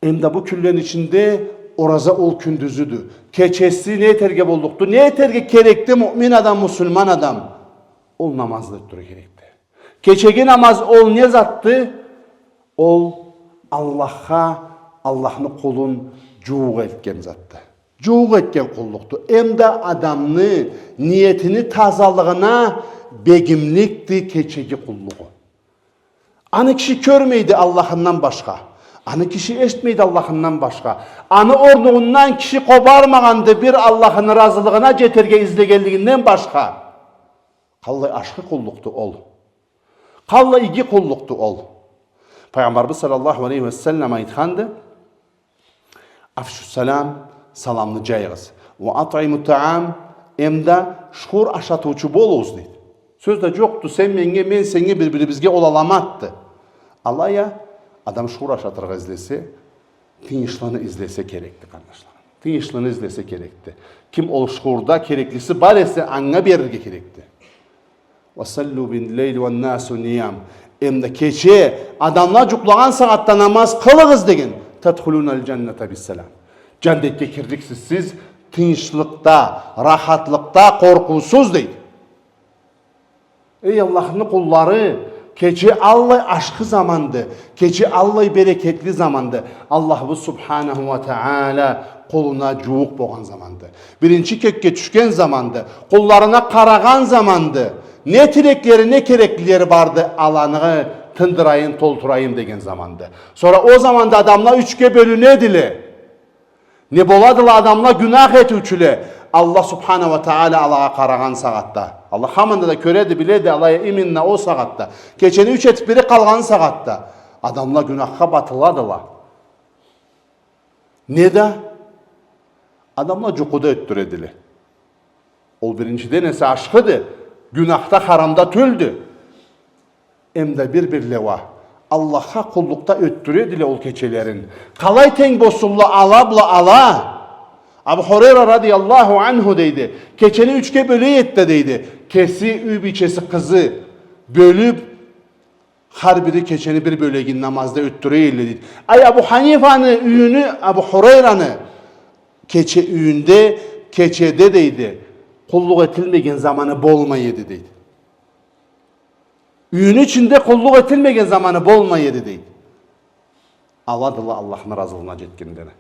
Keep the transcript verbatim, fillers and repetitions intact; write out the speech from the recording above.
Эм да бу кюнлени ичинде ораза ол кюндюзюдю. Кечеси не этерге боллукъду? Не этерге керекди муъмин адам, муслиман адам? Ол намазны этдирирге керекди. Кечеги намаз ол не затды? Ол Аллахха, Аллахны къулун джууукъ этген затды. Джууукъ этген къуллукъду. Эм да адамны ниетини тазалыгъына бегимликди кечеги къуллугъу. Аны киши кёрмейди Аллахындан башха. Аны киши эшитмейди Аллахындан башха. Аны орнугъундан киши къобармагъанды бир Аллахыны разылыгъына джетерге излегенлигинден башха. Къаллай ашхы къуллукъду ол. Къаллай иги къуллукъду ол. Пайгъамбарыбыз саллаллаху алейхи ва саллам айтханды: «Афшу салам, саламны джайыгъыз. Ва атъиму таам, эм да шхуур ашатыучу болугъуз», — дейди. Сёз да джокъду, сен меннге, мен сеннге, бир-бирибизге ол аламатды. Алай а, адам шхуур ашатыргъа излесе, тыйыншлыны излесе керекди, къарнашларым. Тыйыншлыны излесе керекди. Ким ол шхуурда кереклиси бар эсе, анга берирге керекди. «Ва саллу биллейли ван-насу ниям». Эм да кече адамла джукълагъан сагъатда намаз къылыгъыз деген. «Тадхулуналь джанната биссалам». Джандетге кирликсиз сиз тыйыншлыкъда, рахатлыкъда, къоркъуусуз, дейди. Эй Аллахны къуллары, кече аллай ашхы заманды, кече аллай берекетли заманды. Аллахыбыз субханаху ва таала къулуна джууукъ болгъан заманды. Биринчи кёкге тюшген заманды. Къулларына къарагъан заманды. Не тилеклери, не кереклилери барды, аланы тындырайым, толтурайым деген заманды. Сора ол заманда адамла ючге бёлюнедиле. Не боладыла адамла? Гюнах этиучюле. Аллах субхана ва таала алагъа къарагъан сагъатда. Аллах хаманда да кёреди, биледи алай а, именно ол сагъатда. Кечени юч этип бири къалгъан сагъатда адамла гюнахха батыладыла. Не да адамла джукъуда ётдюредиле. Ол биринчиден эсе ашхыды, гюнахда, харамда тюлдю. Эм да бир-бирле уа Аллахха къуллукъда ётдюредиле ол кечелерин. Къалай тенг болсунла ала бла ала? Абу Хурайра радияллаху анху дейди, кечени ючге бёле эди да дейди, кеси, юй бийчеси, къызы бёлюп, хар бири кечени бир бёлегин намазда ётдюре эдиле дейди. Ай, Абу Ханифаны юйюню, Абу Хурайраны кече юйюнде, кечеде дейди, къуллукъ этилмеген заманы болмай эди дейди. Юйюню ичинде къуллукъ этилмеген заманы болмай эди дейди. Аладыла Аллахны разылыгъына джетгенлери.